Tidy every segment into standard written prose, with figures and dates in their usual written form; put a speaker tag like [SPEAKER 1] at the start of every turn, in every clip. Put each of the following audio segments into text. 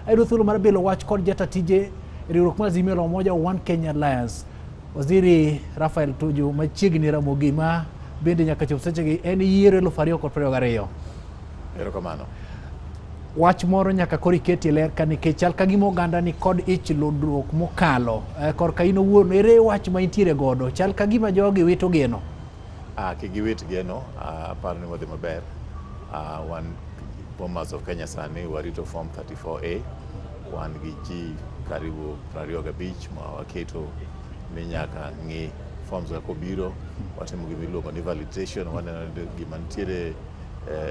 [SPEAKER 1] Ayudo thuolo mar bilo wach kod jata tije riwruok mar Azimio la Umoja One Kenya Alliance, Waziri Raphael Tuju, machiegni Ramogi ma bende nyaka chop sechegi en yiero 2022.
[SPEAKER 2] Erokamano.
[SPEAKER 1] Wach moro nyaka koro iketie ler ka nikech chal ka gima oganda ni kod ich ludruok mokalo. Korka in owuon, ere wach ma intiere godo? Chal ka gima jogi wito geno.
[SPEAKER 2] Kik giwit geno, aparo ni wadhi maber. Wan Bomas of Kenya sani warito form 34A. Wan gi ji karibu 25 ma waketo ni nyaka ng'i forms ka kobiro. Watimo gima iluongo ni validation, waneno ni gima nitiere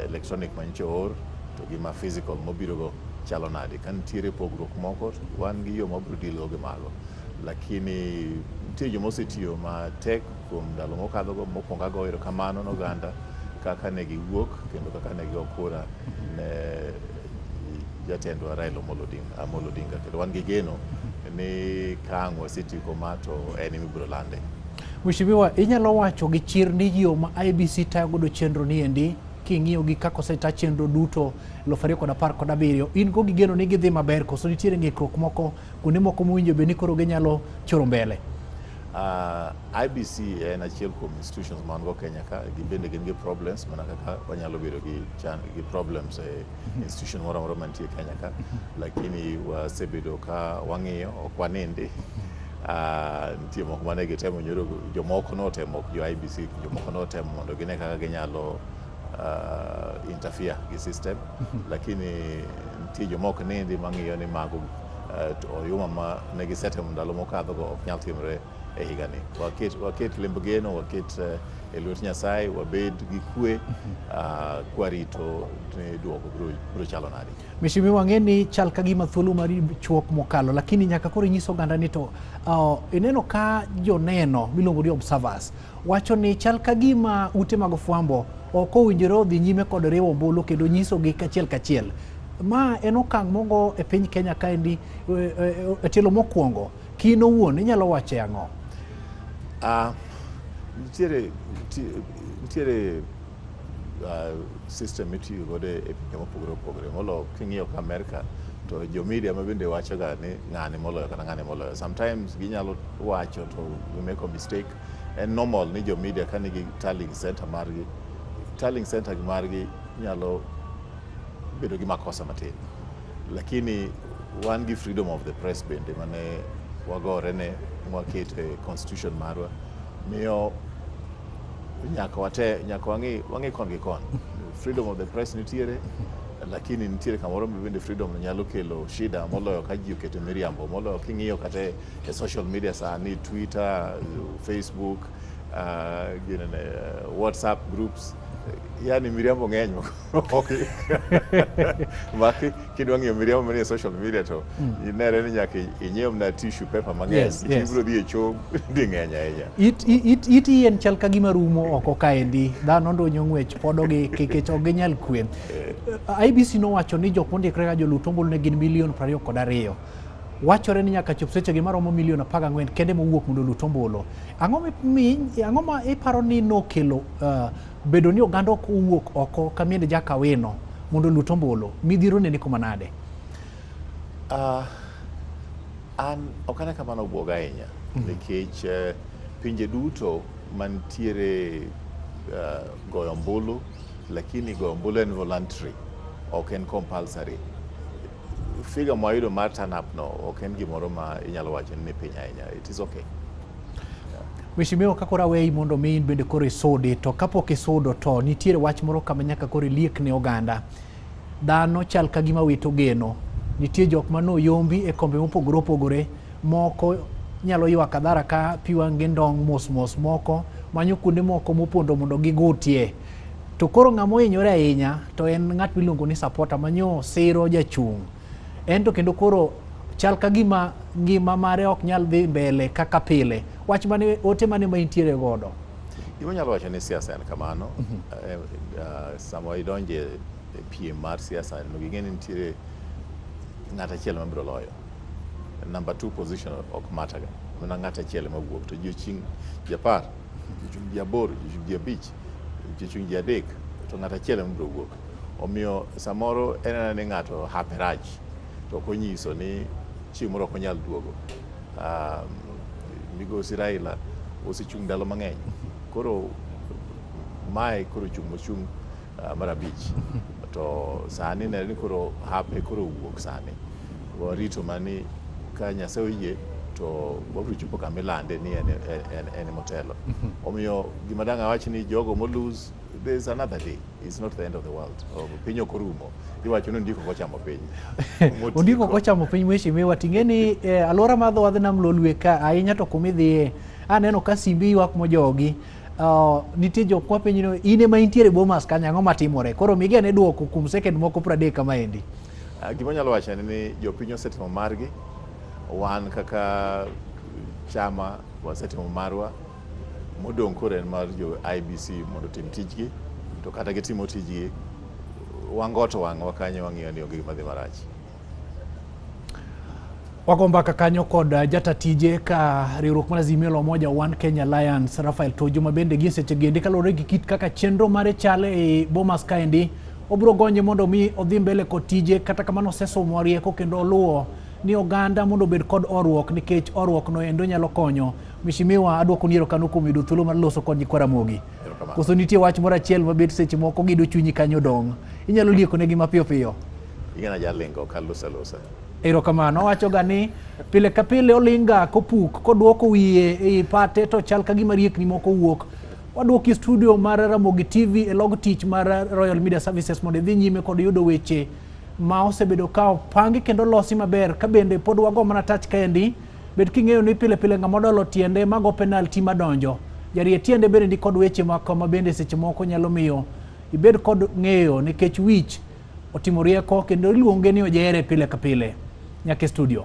[SPEAKER 2] electronic manyicho oor to gima physical mobiro go chalo nade. Ka nitiere pogruok moko, wan gi yo mabiro deal go gi mago. Lakini nitie joma osetiyo matek kuom ndalo mokadho go. Mokwongo ago erokamano ne oganda kaka ne giwuok kendo kaka ne gigo kura ne jatendwa Raila Amolo Odinga, kendo wan gi geno ni ka ang' wasetieko ma to en ema ibiro lande.
[SPEAKER 1] Mheshimiwa, inyalo wacho gi chir ni yo ma IEBC tayo godo chenro ni endi, king'iyo gi kaka oseta chenro duto 2017, in go gi geno ni gidhi maber koso nitiere ng'ikruok moko kuonde moko mowinjo bed ni koro ginyalo choro mbele?
[SPEAKER 2] IEBC en achiel kuom institutions man go Kenya ka, gibende gin gi problems mana kaka wanyalo bedo gi chan, gi problems e institution moro amora mantie Kenya ka, lakini wasebedo ka wang'iyo, ok wanindi. Nitie moko mane gitemo nyoro, jomoko notemo, ok jo IEBC, jomoko notemo mondo gine kaka ginyalo interfere gi system, lakini nitie joma ok nindi mang'iyo ni mago oyuma ma ne gisetemo ndalo mokadho go ok nyal timore e higani. Waket lemb geno, waket e lwet Nyasaye, wabed gi kwe kwarito ni duoko biro chalo nade.
[SPEAKER 1] Mheshimiwa, ng'e ni chal ka gima thuolo mari chuok mokalo, lakini nyaka koro inyis oganda ni to ineno ka joneno miluongo ni observers wacho ni chal ka gima ute mag fwambo ok owinjore odhi nyime kod riwo ombulu kendo nyisogi kachiel kachiel. Ma en okang' mogo e piny Kenya kaendi e tielo mokwongo. Kin owuon inyalo wache ang'o?
[SPEAKER 2] Nitiere system mitiyo godo e pinje mopogore opogore. Molo king'iyo ka Amerika to jo media ma bende wacho ga ni ng'ani moloyo kata ng'ani moloyo. Sometimes ginyalo wacho to we make a mistake. En normal ni jo media ka nigi tallying center margi, tallying center margi nyalo bedo gi makosa matin. Lakini wan gi freedom of the press bende mane wagore ne mwakete e constitution marwa, miyo nyaka wate nyaka wang'i kon gi kon. Freedom of the press nitiere, lakini nitiere kamoro ma bende freedom nyalo kelo shida moloyo ka ji oketo miriambo, moloyo king'iyo kata e social media sani, Twitter, Facebook, ginene, WhatsApp groups, yani miriambo ng'eny ma kidwa ng'iyo miriambo manie social media to inere ni nyaka inyiew mana tissue paper mang'eny nikech ibiro dhi e choo dhi ng'eny ahinya.
[SPEAKER 1] It yien chal ka gima rumo oko kaendi, dhano ndonyo ng'wech podogi nikech ok ginyal kwe. IEBC nowacho ni jok mondikre ka jolut ombulu ne gin milion 22. Wachore ni nyaka chop sechegi maromo milion 14 kende mowuok mondo olut ombulu. Ang'o ma iparo ni nokelo bedo ni oganda ok owuok oko ka miende Jakawino mondo olut ombulu? Midhiero ne ni kuma nade?
[SPEAKER 2] An ok ane kamano obwoga ahinya nikech pinje duto mantiere goyo ombulu, lakini goyo ombulu en voluntary, ok en compulsory. Figure mwayudo mar turn up no ok en gimoro ma inyalo wacho ni piny ahinya. It is okay.
[SPEAKER 1] Mheshimiwa, ka koro aweyi mondo mi in bende koro isudi, to kapok isudo to nitiere wach moro kama nyaka koro iliek ne oganda. Dhano chal ka gima wito geno. Nitie jok manoyombi e kombe mopogore opogore, moko nyalo ywak adhara ka pi wang' gi ndong' mos mos, moko manyo kuonde moko mopondo mondo gigutie. To koro ng'ama ohinyore ahinya to en ng'at miluongo ni supporter manyo siro jachung'. En to kendo koro chal ka gima ngima mare ok nyal dhi mbele kaka pile. Wach mane, ote mane ma intiere godo?
[SPEAKER 2] Gima anyalo wacho ni siasa en kamano. Sama idonje e piem mar siasa, onego ing'e ni nitiere ng'at achiel mabiro loyo. Number 2 position ok matter ga. Mana ng'at achiel ema wuok. To ji ochung' ji 10, ji ochung' ji 8, ji ochung' ji 5, ji ochung' ji 3, to ng'at achiel ema biro wuok. Omiyo samoro en anena ni ng'ato hape rach. To ok onyiso ni chieng' moro ok onyal duogo. Migosi Raila osechung' ndalo mang'eny. Koro mae koro chung' mochung' mar abich. To sani nere ni koro hape koro owuok sani. Warito mani ka Nyasaye oyie to wabiro chopo kama ilande ni en motelo. Omiyo gima dang' awach ni jogo mo lose, there is another day. It's not the end of the world. Piny ok orumo. Iwacho ni ondiek ok ochamo piny.
[SPEAKER 1] Ondiek ok ochamo piny, mheshimiwa. Ting'e ni alwora mar dho wadh nam Lolwe ka ahinya to kumidhiye aneno ka simbi ywak mojogi. Nitie jok mapenjo ni in ema intiere Bomas kanyo, ang'o matimore? Koro migi ane duoko kuom second moko 30 kamaendi.
[SPEAKER 2] Gima anyalo wacho en ni jopiny osetimo margi, wan kaka chama wasetimo marwa, modong' koro en mar jo IEBC mondo otim tijgi, to kata gitimo tijgi, wangoto wang'wa kanyo wang'iyo ni onge gima dhi marach.
[SPEAKER 1] Wago mbaka kanyo kod jata tije ka riwruok mar Azimio la Umoja One Kenya Alliance, Raphael Tuju, ma bende gie seche gendi kaluwore gi kit kaka chenro mare chal e Bomas kaendi obiro gonye mondo mi odhi mbele kod tije. Kata kamano osesomo rieko kendo oluwo ni oganda mondo obed kod horuok, nikech horuok no endo nyalo konyo. Mheshimiwa, aduoko ni erokamano kuom yudo thuolo mar loso kod nyikwa Ramogi. Koso nitie wach moro achiel mabet seche moko gido chunyi kanyo dong', inyalo lieko negi mapiyo piyo?
[SPEAKER 2] Ing'e jalingo ok alosa losa.
[SPEAKER 1] Erokamano. Owacho ga ni pile ka pile olinga kopuk koduoko wiye ei pate to chal ka gima riekni moko wuok. Waduoki studio mar Ramogi TV e log tich mar Royal Media Services mondo idhi nyime kod yudo weche ma osebedo ka opangi kendo losi maber. Ka bende pod wago mana tach kaendi, bed king'eyo ni pile pile ng'ama odolo tiende mago penalty madonjo. Jarie tiende bende ni kod weche mako ma bende seche moko nyalo miyo ibed kod ng'eyo, nikech wich otimo rieko kendo iluonge ni ojere pile ka pile. Nyaka e studio.